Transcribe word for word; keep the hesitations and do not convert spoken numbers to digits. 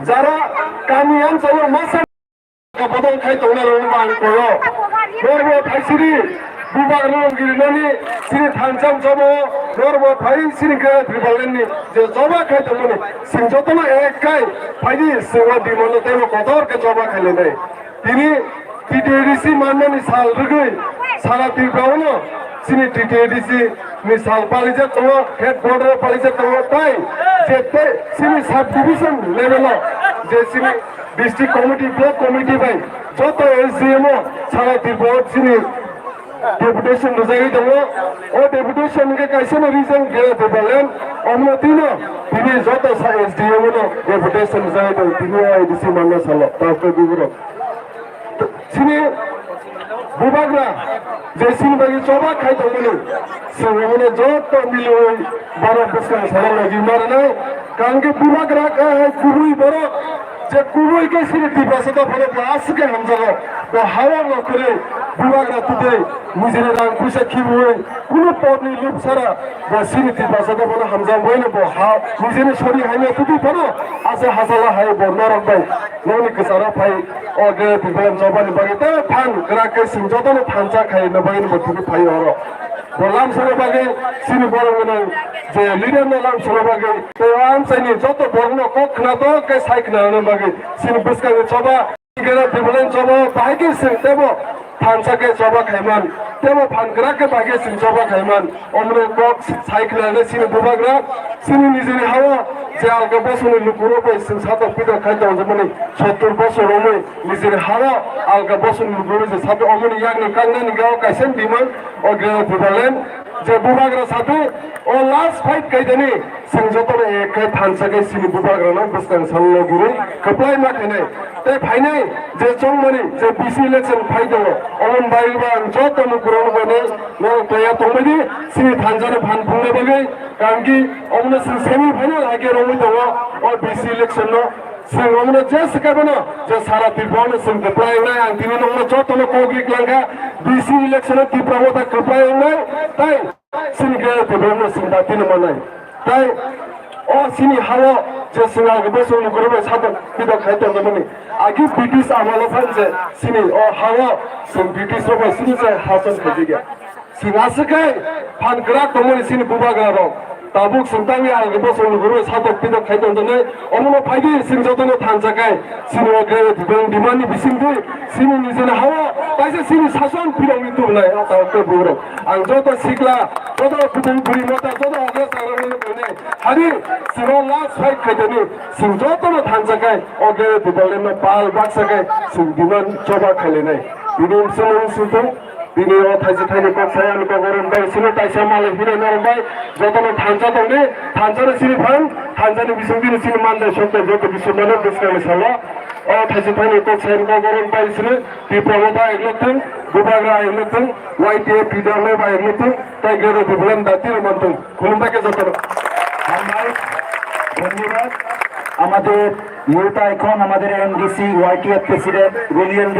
Jara kami amchaio masa bodol khai tongnai rokno ang koyo. Norbo thaisiri bubagra rok girinani chini thansa chobo, norbo phai chini khe Tripura ni je choba khai tongmani sing jotono ek kai phaidi singwa dimano tebo kotor khe choba khai lenai. Tini T T A D C manmani sal rwgwi sara Tripura-o no chini T T A D C ni sal palijak tongo, headquarter palijak tongo, tai je tei chini sub division level o je chini district committee, block committee bai joto S D M o sara Tripura-o chini deputation rwjagwi tongo. O deputation hwnkhe kaisa no region Greater Tipraland, omo tino tini joto sa S D M o no deputation rwjagwi tongo, tini o A D C manna salo, Doctor Bibro. Chini bubagra je chini bagwi choba khai tongmani, chwng omono joto miliwi borok bwskang sana logi marinai. Kangkhe bubagra kahai kubui borok je kubui khe chini Tiprasa dophano bo aswk khe hamjago. Bo hao no kwrwi bubagra twtwi nijini rang puisa khibiwi kunu porni lub sara bo chini Tiprasa dophano hamjakbaino bo ha nijini sori haino twtwi phano ase hasala hai bo norok bai nokni kwcharo phai. O Greater Tipraland chobani bagwi tei phan kwrak khe chwng jotono thansa khaina bagwi bo thwngwi phai oro. Bo lamsano bagwi chini borok gwnang je leader no lamsano bagwi tei o amchaini joto borokno kok khnatok khe sai khnana bagwi chini bwskango choba Greater Tipraland choba bahai khe chwng tebo thansa khe choba khaiman, tebo phan kwrak khe bahai khe chwng choba khaiman. Omoni kok sai khnana chini bubagra chini nijini hao je alka bosongni lukurok bai chwng satok pitok khai tongjamani sottur bosor romwi nijini hao alka bosongni lukurok je satok omoni yakni kangnani gao kaisa demand o Greater Tipraland je bubagra satok o last fight kaidani chwng jotono ek khai thansa khai chini bubagrano bwskang salo logirwi kwplai ma khainai. Tei phainai je chongmani je B C election phai tongo, omoni bagwi bo ang joto lukurokno bai no, no toya tongbaidi chini thansani phan phungna bagwi, kangki omono chwng semi final hai khe romwi tongo o B C election no. Chwng omono je swkaibono je sara Tripura no chwng kwplai wngnai, ang tini nokno jotono kok rik langkha, B C election o Tripura motha kwplai wngnai, tai chini Greater Tipraland no chwng da tini manai. Tai o chini hao je chwng ang bosong lukurok bai satok pitok khai tongmani agi British amalo phan je chini o hao chwng British rok bai chini je hason khaijak ya. Chwng aswk khe phan kwrak tongmani chini bubagra rok. Tabuk chwng tangwi ang bosong lukurwi satok pitok khai tongjaknai. Omono phaidi chwng jotono thansa khai chini o Greater Tipraland demand ni bisingtwi chini nijini hao kaisa chini sason phirogwi tubunai o tabuk tei bugrok. Ang joto sikla, joto kutung buri mota, joto hokra chakrani bwrwini hari chwng o last fight khaitani chwng jotono thansa khai o Greater Tipraland no pal baksa khai chwng demand choba khailainai. Bini chwng sutong Bini o thaisa thaini kok sai ani kok oro bai sini taisa malai hino norok bai jotono thansa tongdi, thansa ni sini phan, thansa ni bising bini sini mandai sokto joto bising mano bwskang ni salo. O thaisa thaini kok sai ani kok oro bai sini Tipra motha eglok thung, Bubagra eglok thung, Y T A P D M A bai eglok thung, tai Greater Tipraland dati rok man thung. Khulumbai khe jotono. Hambai, dhonyobad. Amader youth icon, amader M D C, Y T F president, Runiel